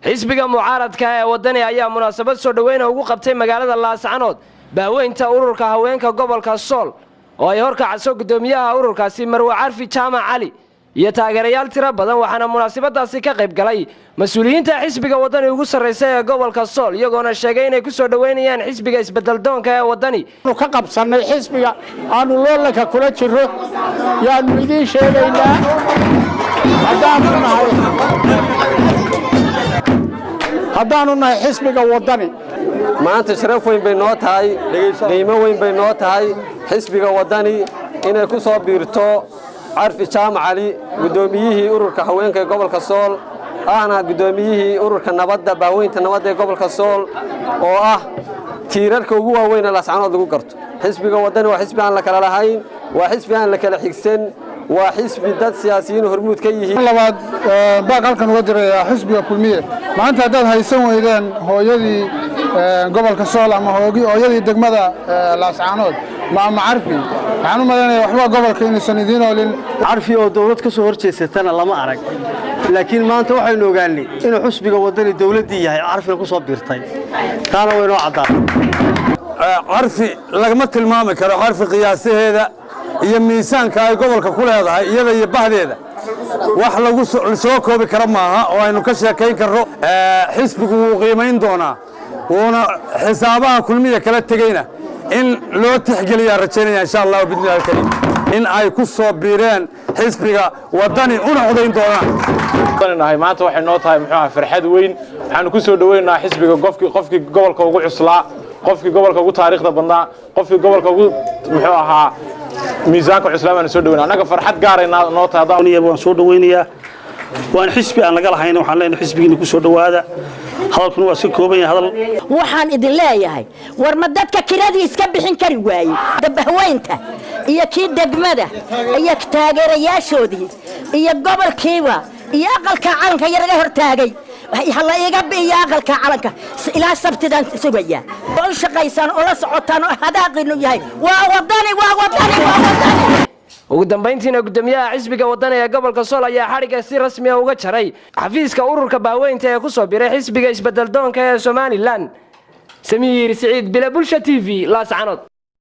Xisbiga mucaaradka ee Wadani ayaa munaasabad soo dhoweyna ugu qabtay magaalada Laascanood bahweynta ururka haweenka gobolka Sool, oo ay horkacso guddoomiyaha ururkaasi, Marwe Carfi Jaamac Cali, iyo taageerayaal tiro badan. Waxaana munaasabadaasi ka qayb galay mas-uuliyiinta xisbiga Wadani ugu sarraysa ee gobolka Sool, iyagoona sheegay inay ku soo dhoweynayaan xisbiga isbedeldoonka ee Wadani. Ka qabsannay xisbiga aanu loolanka kula jiro yaanu idiin sheegaynaa. Haddaanu nahay xisbiga Waddani. Maanta sharaf weyn bay noo tahay, qiimo weyn bay noo tahay xisbiga Waddani inay ku soo biirto Carfi Jaamac Cali, guddoomiyihii ururka haweenka ee gobolka Sool, ahna guddoomiyihii ururka nabadda, bahweynta nabadda ee gobolka Sool, oo ah tiirarka ugu waaweyn ee Laascanood lagu garto. Xisbiga Waddani waa xisbi aan la kala lahayn, waa xisbi aan la kala xigsan, waa xisbi dad siyaasiyiin hormuud ka yihiin. Labaad, baaq halkan uga dirayaa xisbiga Kulmiye: maanta haddaad haysan weydeen hooyadii gobolka Sool ama hooyadii degmada Laascaanood, Maama Carfi, waxaan u malaynaya waxba gobolka inuusan idiin oolin. Carfi oo dawlad ka soo hor jeesatana lama arag, laakiin maanta waxaynu ogaannay inuu xusbiga Waddani dawladdii yahay, Carfina ku soo biirtay, taana waynoo caddaatay. Carfi lagama tilmaami karo. Carfi qiyaasaheeda iyo miisaanka ay gobolka ku leedahay, iyada iyo bahdeeda, wax lagu soo koobi karo maaha oo aynu ka sheekayn karro. Xisbigu wuu qiimayn doonaa, wuuna xisaabaha Kulmiya kala tegeyna in loo tixgeliyaa rajaynaya, insha Allahu bi'idnillahi alkariim, in ay ku soo biireen xisbiga Waddani una codayn doonaan. Nahay maanta waxay noo tahay, muxuu ahaa, farxad weyn. Waxaanu ku soo dhoweynaynaa xisbiga qofkii gobolka ugu cuslaa, qofkii gobolka ugu taariikhda badnaa, qofkii gobolka ugu, muxuu ahaa, miisaanka cuslaa baanu soo dhoweyna. Annaga farxad gaaray noo tahay. Waan soo dhoweynayaa. Waan xisbi aan laga lahayn. Waxaan leenahay xisbigiina ku soo dhowaada. Hadalkuna waa iska kooban yahay hadal. Waxaan idin leeyahay, war ma dadka kiradii iska bixin kari waayey, dabahweynta iyo kii degmada iyo taageerayaashoodii iyo gobolkiiba iyo aqalka calanka yaraga hortaagay, hala iiga bi'iyo aqalka calanka. Ilaa Sabtidaan sugaya oo u shaqaysaan oo la socotaan oo hadaaqinu yahay. Waa Wadani, waa Wadani, waa Wadani. Ugu dambayntiina, guddoomiyaha xisbiga Wadani ee gobolka Sool ayaa xadhigga si rasmi ah uga jaray xafiiska ururka bahweynta ee kusoo biray xisbiga isbedeldoonka ee Somaliland. Samiir Siciid Bile, Bulsha TV, Laascanood.